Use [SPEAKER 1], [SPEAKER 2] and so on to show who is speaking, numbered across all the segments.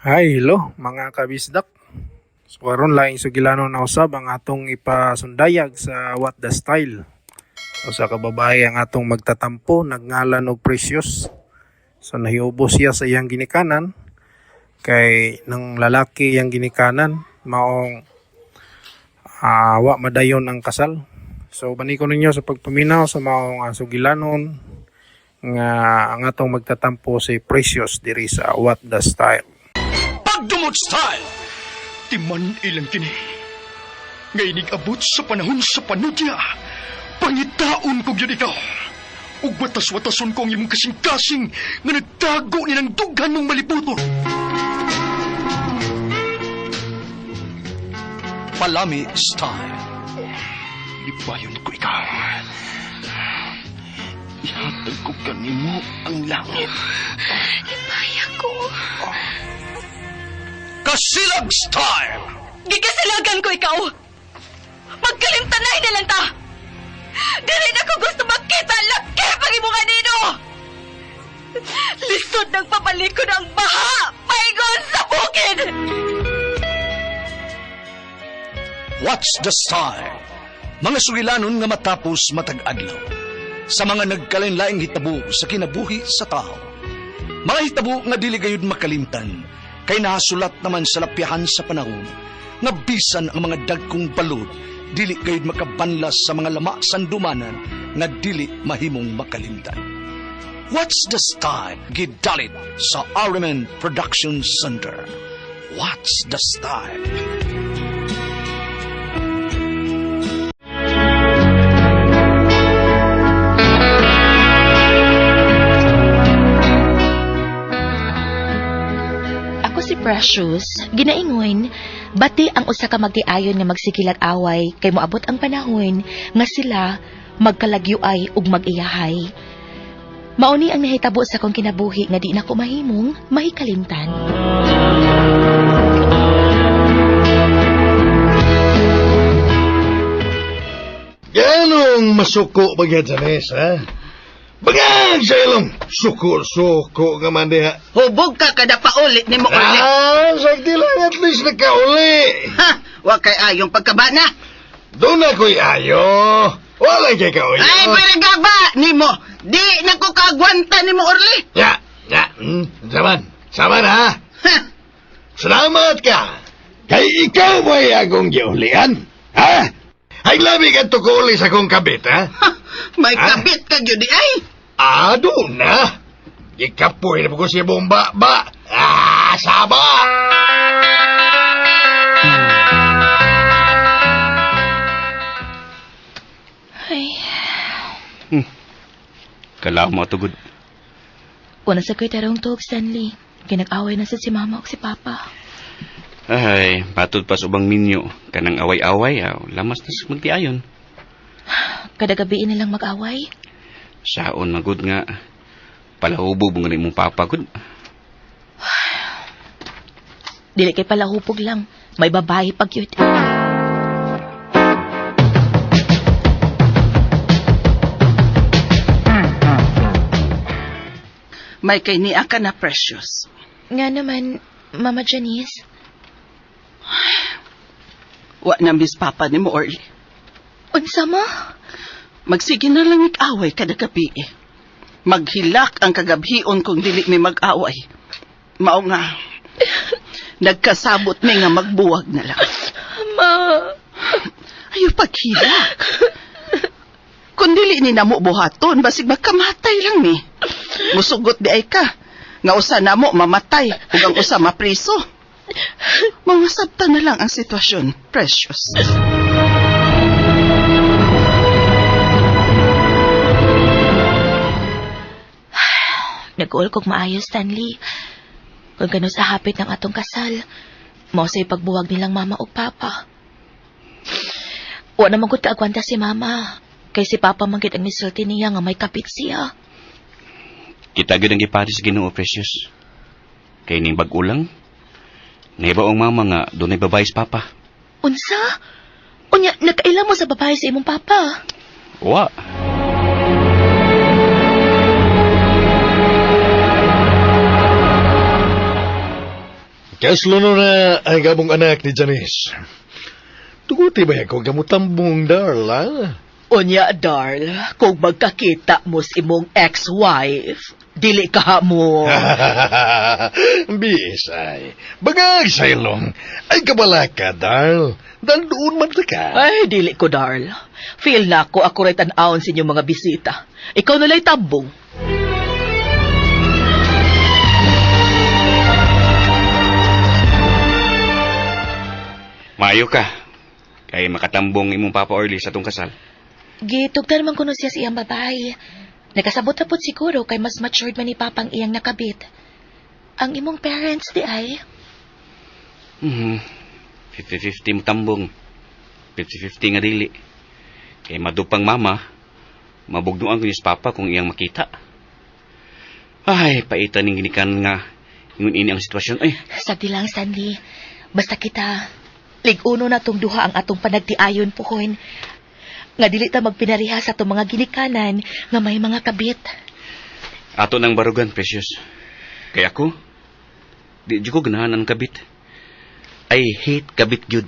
[SPEAKER 1] Hi, hello mga kabisdak. So karon laing sugilanon na usab ang atong ipasundayag sa What the Style. Usa ka babae ang atong magtatampo, nagngalan og Precious. So nahiubo siya sa iyang ginikanan kay nang lalaki iyang ginikanan maong wa madayon ang kasal. So baniko ninyo sa pagpaminaw sa maong sugilanon nga ang atong magtatampo si Precious diri sa What the Style.
[SPEAKER 2] Pagdumot style! Timan ilang kini. Ngay abot sa panahon sa panudya. Pangitaon ko gyud ikaw. Ug watas-watason ko ang imong kasing-kasing nga nagtago ni ng dughan mong malibuton. Palami style. Libayon ko ikaw. Ihatag ko kanimo ang langit.
[SPEAKER 3] Hipaya ko.
[SPEAKER 2] Kasilag style!
[SPEAKER 3] Gikasilagan ko ikaw! Magkalimtanay na lang ta! Dili na ko gusto makita ang laki pag imong anino! Lisod ng pabalikon ang baha! Paingon sa bukid!
[SPEAKER 2] What's the style? Mga sugilanon nga matapos matag adlaw. Sa mga nagkalain-laing hitabo sa kinabuhi sa tao. Mga hitabo nga dili gayud makalimtan, kay nahasulat naman sa lapyahan sa panahon, nga bisan ang mga dagkong balod, dili gayud makabanlas sa mga lama sandumanan nga dili mahimong makalimtan. What's the style? Gidalit sa RMN Production Center. What's the style?
[SPEAKER 3] Ako si Precious, ginaingon, bati ang usa ka magtiayon nga magsikilag away kay moabot ang panahon nga sila magkalagyoay ug mag-iyahay. Mauni ang nahitabo sa akong kinabuhi nga di nako mahimong mahikalimtan.
[SPEAKER 4] Ganong masuko ba yan, Janes, ha? Bagag sa ilong! Suko-suko ka man diha.
[SPEAKER 5] Hubog ka kada paulit ni mo uli.
[SPEAKER 4] Ah, sakti lang at least nakauli.
[SPEAKER 5] Ha, wa kay ayong pagkabana.
[SPEAKER 4] Doon na ko'y ayo. Wala kay kauli.
[SPEAKER 5] Ay, pero gaba nimo. Di na ko kaagwanta nimo orli.
[SPEAKER 4] Ya, ya. Saman, saman ha.
[SPEAKER 5] Ha,
[SPEAKER 4] Salamat ka. Kay ikaw ba'y akong giulian? Ha? Ay, labi ka to ko uli sa akong kabit, ha?
[SPEAKER 5] ha, may
[SPEAKER 4] Ah?
[SPEAKER 5] kabit ka gyud di ay.
[SPEAKER 4] Ah, doon na. Ikapoy na po ko siya bomba ba? Ah, saba!
[SPEAKER 3] Ay,
[SPEAKER 6] Kalama tugod.
[SPEAKER 3] una sa ko'y tarong tuog, Stanley. Kinag-away na sa si Mama ug si Papa.
[SPEAKER 6] Ay, patod pa sa ubang minyo. Kanang away-away, aw, lamas na sa magtiayon.
[SPEAKER 3] Kada gabi nilang mag-away.
[SPEAKER 6] Saon magud nga. Palahubog mo nga imong papa gud.
[SPEAKER 3] Dili kay palahupog lang. May babae pag yun.
[SPEAKER 5] May kay niya ka na precious.
[SPEAKER 3] Nga naman, Mama Janice.
[SPEAKER 5] Wa na miss papa nimo orli.
[SPEAKER 3] Unsa mo?
[SPEAKER 5] Magsige na lang ig-away kada gabi eh. Maghilak ang kagabhion kung dili mi mag-away. Mao nga nagkasabot mi nga magbuwag na lang.
[SPEAKER 3] Ma!
[SPEAKER 5] Ayo paghilak. Kung dili ni namo buhaton, basig magkamatay lang ni. Musugot di ay ka. Nga usa namo mamatay, ug ang usa mapriso. Mangasabta na lang ang sitwasyon, precious.
[SPEAKER 3] Nag-uol kog maayo, Stanley. Kung gano'n sa hapit ng atong kasal, mao sa'y pagbuwag nilang mama o papa. Wa na magud kaagwanta si mama. Kay si papa man gid ang misulti niya nga may kapit siya.
[SPEAKER 6] Kita gyud ang gipari sa Ginoo Precious. Kay ning bag-o lang. Nahibaw ang mama nga dunay babae sa papa.
[SPEAKER 3] Unsa? Unya, nagkaila mo sa babae sa imong papa.
[SPEAKER 6] Wa.
[SPEAKER 4] Kaslo na ang among anak ni Janice. Tuguti ba ako gamutambong, Darl, ha?
[SPEAKER 7] Unya, Darl, kung magkakita mo sa imong ex-wife, dili ka mo.
[SPEAKER 4] Bisay. Bagag sa ilong. Ay kabala ka, Darl. Dahil doon man ka.
[SPEAKER 7] Ay, dili ko, Darl. Feel na ako, ako rin tan-awon sa inyong mga bisita. Ikaw nala'y tambong.
[SPEAKER 6] Maayo ka. Kay makatambong imong Papa Orly sa tong kasal.
[SPEAKER 3] Gitugtan man kuno siya sa iyang babae. Nakasabot na pod siguro kay mas matured man ni Papang iyang nakabit. Ang imong parents di ay.
[SPEAKER 6] 50-50 mo tambong. 50-50 nga dili. Kay madupang mama, mabugnuan ko ni sa papa kung iyang makita. Ay, paitan ning ginikan nga ingon ini ang sitwasyon. Ay,
[SPEAKER 3] Sabdi lang, Stanley. Basta kita, lig-uno na tong duha ang atong panagtiayon puhon. Nga dili ta magpinariha sa atong mga ginikanan nga may mga kabit.
[SPEAKER 6] Ato ng barugan, Precious. Kaya ako, di jud ko ganahan ang kabit. I hate kabit gyud.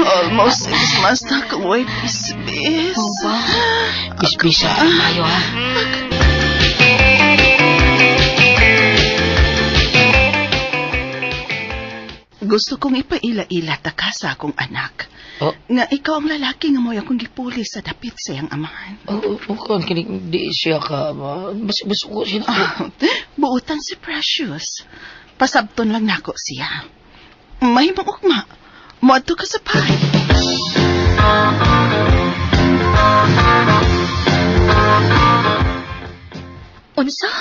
[SPEAKER 5] Almost 6 months na akong way bisbis.
[SPEAKER 8] Bisbisa tayo ha.
[SPEAKER 5] Gusto kong ipaila-ila ta ka sa akong anak.
[SPEAKER 8] Oh.
[SPEAKER 5] Nga ikaw ang lalaki nga mo'y akong gipuli sa dapit sa iyang amahan.
[SPEAKER 8] Oo, oh, kinig di siya ka. Bas, bas ko siya.
[SPEAKER 5] Ah, buutan si Precious. Pasabton lang nako siya. May ugma. Moadto ka sa bahay.
[SPEAKER 3] Unsa?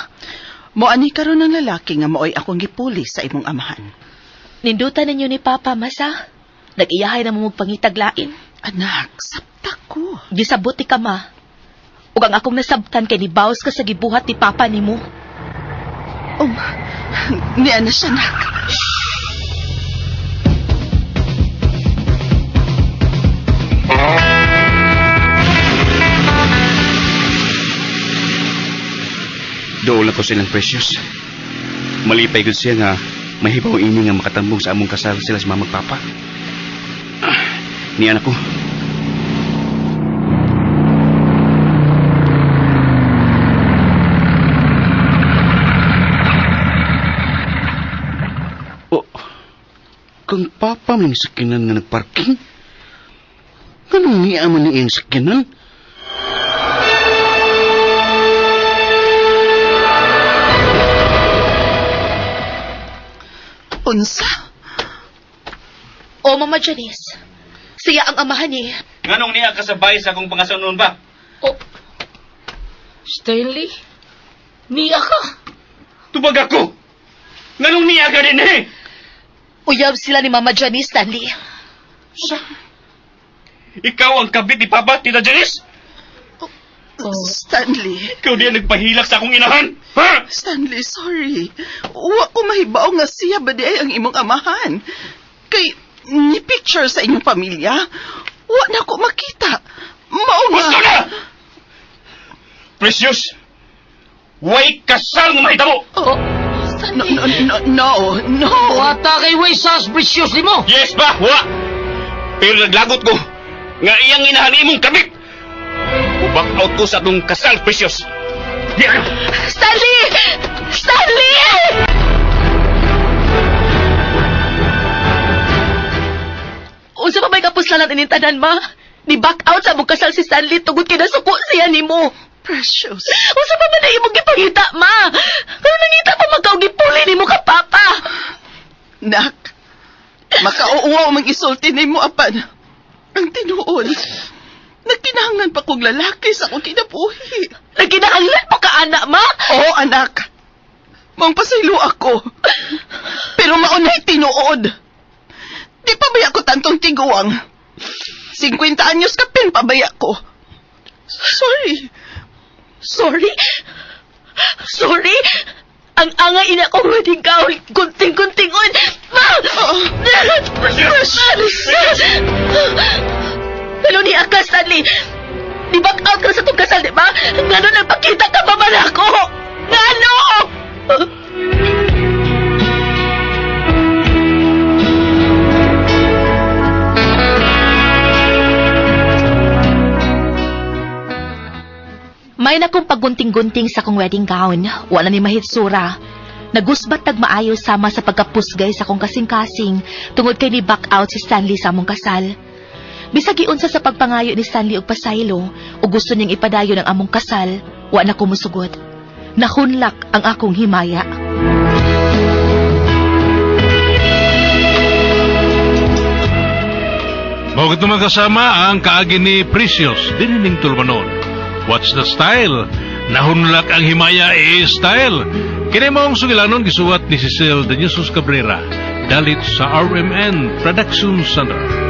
[SPEAKER 5] Moani karon ang lalaki nga maoy akong gipuli sa imong amahan.
[SPEAKER 3] Nindutan ninyo ni Papa, masa. Nag-iyahay na mo pangitaglain.
[SPEAKER 5] Anak, sabta ko.
[SPEAKER 3] Gisabot ti ka, ma. Ug ang akong nasabtan kay nibawas ka sa gibuhat ni Papa nimo.
[SPEAKER 5] Oh, niya na siya, nak.
[SPEAKER 6] Dool ako silang Precious. Malipay gud siya nga mahibaw ini nga makatambong sa among kasal sila sa mama ug papa. Ah, Ni anak ko. Oh, kang papa man yung sakinan nga nagparking. Anong niya man ni iyang sakinan?
[SPEAKER 5] Unsa?
[SPEAKER 3] O, Mama Janice, siya ang amahan ni.
[SPEAKER 6] Nganong niya kasabay sa akong pangasaw ba?
[SPEAKER 8] Oh. Stanley? Niya ka.
[SPEAKER 6] Tubag ako! Nganong niya ka din eh?
[SPEAKER 3] Uyab sila ni Mama Janice, Stanley.
[SPEAKER 6] Sa? Ikaw ang kabit ni Papa, Tita Janice?
[SPEAKER 8] Oh.
[SPEAKER 5] Stanley.
[SPEAKER 6] Ikaw diyan nagpahilak sa akong inahan! Ha?
[SPEAKER 5] Stanley, sorry. Wa ko mahibaw nga siya ba di ay ang imong amahan. Kay ni picture sa inyong pamilya. Wa na ko makita. Mao nga.
[SPEAKER 6] Gusto na! Precious! Way kasal nga mahitabo!
[SPEAKER 5] Oh, no, no, no, no, no.
[SPEAKER 8] Wata kay way sas precious ni mo.
[SPEAKER 6] Yes ba? Wa! Pero naglagot ko nga iyang inahan imong kabit! Ubak out ko sa atong kasal, Precious! Yeah.
[SPEAKER 3] Stanley! Stanley! Unsa pa may kapuslanan ining tanan, ma? Ni back out sa among kasal si Stanley tungod kay nasuko siya nimo.
[SPEAKER 5] Precious.
[SPEAKER 3] Unsa pa man na imong gipangita, ma? Pero nangita pa man ka og gipuli nimo ka papa.
[SPEAKER 5] Nak, makauuwaw mang isulti nimo apan. Ang tinuod, nagkinahanglan pa kog lalaki sa akong kinabuhi.
[SPEAKER 3] Nagkinahanglan pa ka ana, ma?
[SPEAKER 5] Oo, anak. Mang pasaylo ako. Pero maunay tinuod. Di pa baya ko tantong tiguang. 50 anyos ka pin pabaya ko. Sorry.
[SPEAKER 3] Sorry. Sorry. Ang angay ina kong wedding gown, gunting-guntingon.
[SPEAKER 7] Ngano nagpakita ka pa man ako? Ngano?
[SPEAKER 3] May na kong paggunting-gunting sa akong wedding gown. Wala ni mahitsura. Nagusbat tag maayo sama sa pagkapusgay sa akong kasing-kasing tungod kay ni back out si Stanley sa among kasal. Bisag giunsa sa pagpangayo ni Stanley og pasaylo o gusto niyang ipadayon ang among kasal, wa na ko musugot. Nahunlak ang akong himaya.
[SPEAKER 9] Mao kato, mga kasama, ang kaagi ni Precious dinining tulumanon. What's the Style? Nahunlak ang himaya e style. Kini maong sugilanon gisuwat ni Cecil de Jesus Cabrera. Dalit sa RMN Production Center.